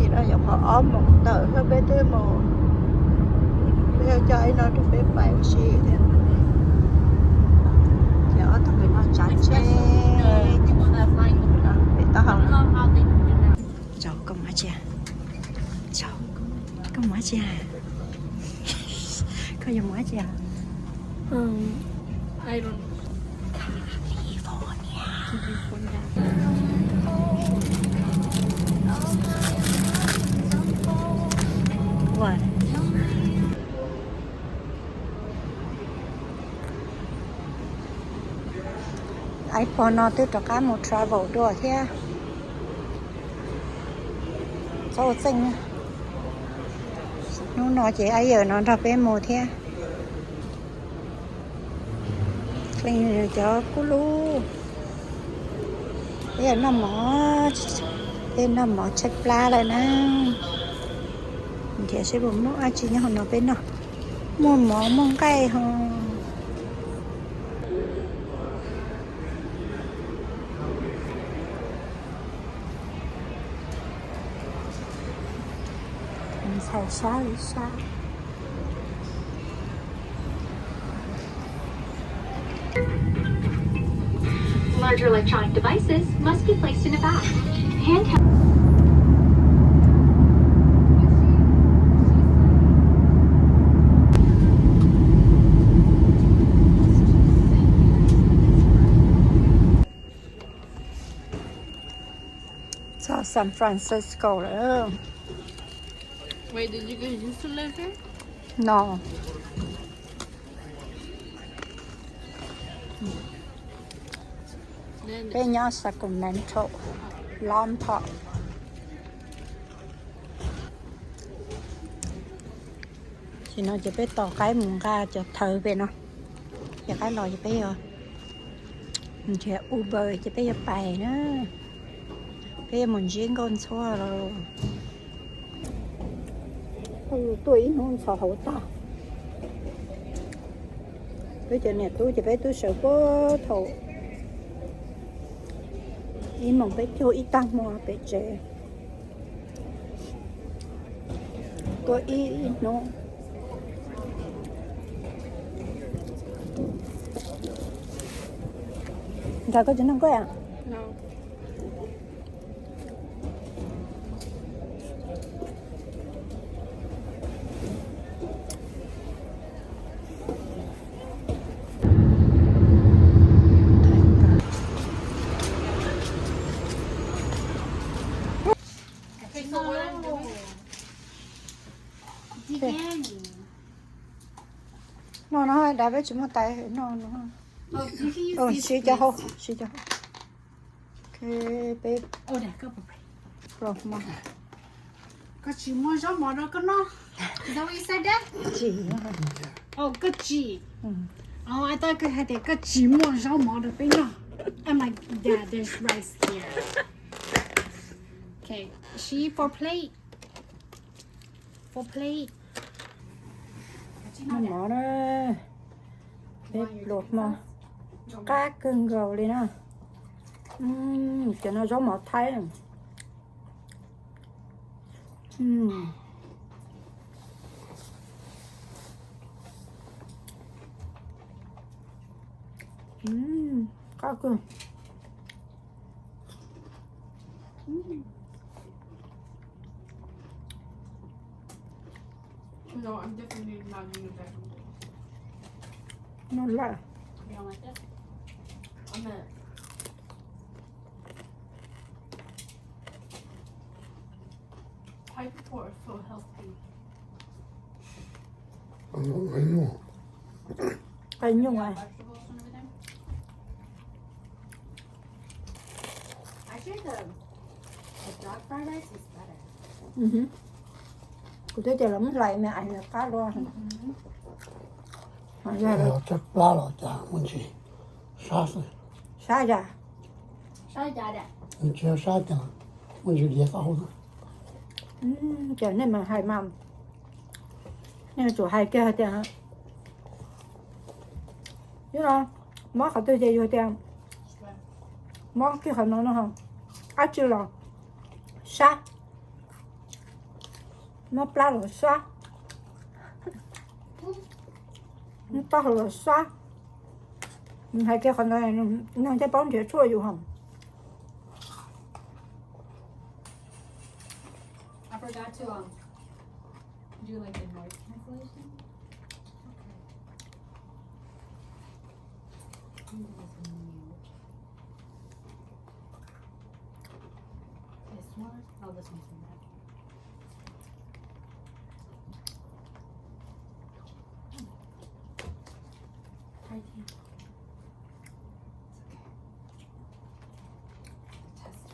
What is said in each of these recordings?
Nyuam qhuav ob moos tawm thiab peb twb mus, peb yuav coj ib no rau peb pais ua si thiab. Ces ob tug pem no tsav tsheb pem taub hau. Tsaug, koj mus dab tsi? Tsaug, koj mus dab tsi? Koj yuav mus dab tsi? Ais pog no twb rov qab mus travel dua thiab. Txhob ua txeej. Hnub no ces ais yawm no nrog peb mus thiab. Cov kub lub, peb noj mov, peb noj mov tshaib plab lawm na. Nrhiav seb puas muaj dab tsi nyob hauv no peb noj. Muaj mov muaj nqaij ho. Ntxhais sab li sab. Larger electronic devices must be placed in a bag. Handheld. Txog San Francisco lawm. Wait, did you guys used to live here? No. Peb nyob Sacramento, Lompoc. Ces no ces peb tos qaib mus nqa cov thawv pem no. Ces qaib los ces peb yuav nrhiav Uber ces peb yuav pais na. Peb yuav mus ntsib nkauj ntxhuab los. Tuaj ib hnub ntxhov hauv tag. Peb cov niam tub ces peb twb sawv puag thaum ib moos peb caug ib tag hmo pem tsev. Tuaj ib hnub. Ntxhais, koj tsis noj nqaij a? No no, dav peb tsis muaj tais no no. Siv cov hauv, siv cov hauv. Ok, peb. Koj tsis muaj zaub mov rau koj noj. Is that what you said, Dad? Tsis. Oh, koj tsis. Oh, I thought koj hais tias koj tsis muaj zaub mov rau peb noj. I'm like, Dad, there's rice here. Okay, she four plate. Four plate. Noj mov na. Peb pluas hmo. Qab kawg nkaus li na. Cov no zaub mov Thaib. Qab kawg. No, I'm definitely not eating that. No lie. You don't like it? I'm gonna Thai people are so healthy. Qab nyuj. Vegetables and everything. Actually, the, the dark fried rice is better. Kuv twb tias los muab hlais me ais qab dua. Tshaib plab los cas muaj ntsis sab xwb. Sab cas? Sab cas? Tsis sab cas, muaj ntsis liav taub hau xwb. Ces nej mas hais mas, nej yuav tsum hais kiag hais tias, yog no, mob qhov twg ces yus hais tias mob kiag qhov no no, dab tsi los sab. Muab plab los sab, muab taub hau los sab. Hais kiag qhov ntawd neeg thiaj paub nrhiav tshuaj yus hos. I forgot to um do like the noise cancellation. Okay. I'm gonna do this one. This one? Oh, this one's in there. Right here. It's okay.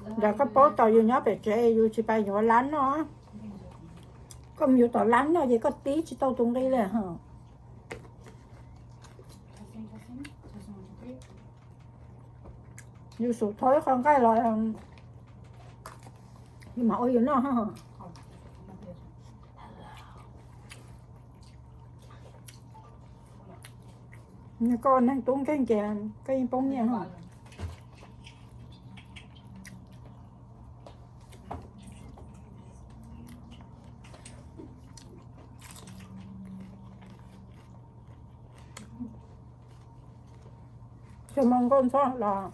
The test. Yog koj paub tau yus nyob pem tsev yus tsis pais yuav lab noj. Koj mus yuav tom lab noj ces koj tib tsis tau tus nqi li hos. Yus xub thau ib qho nqaij los yus mam ua yus noj. Koj ua neeg tub nkeeg ces koj yeej poob nyiaj hos. Tsis muaj nkauj ntxhab los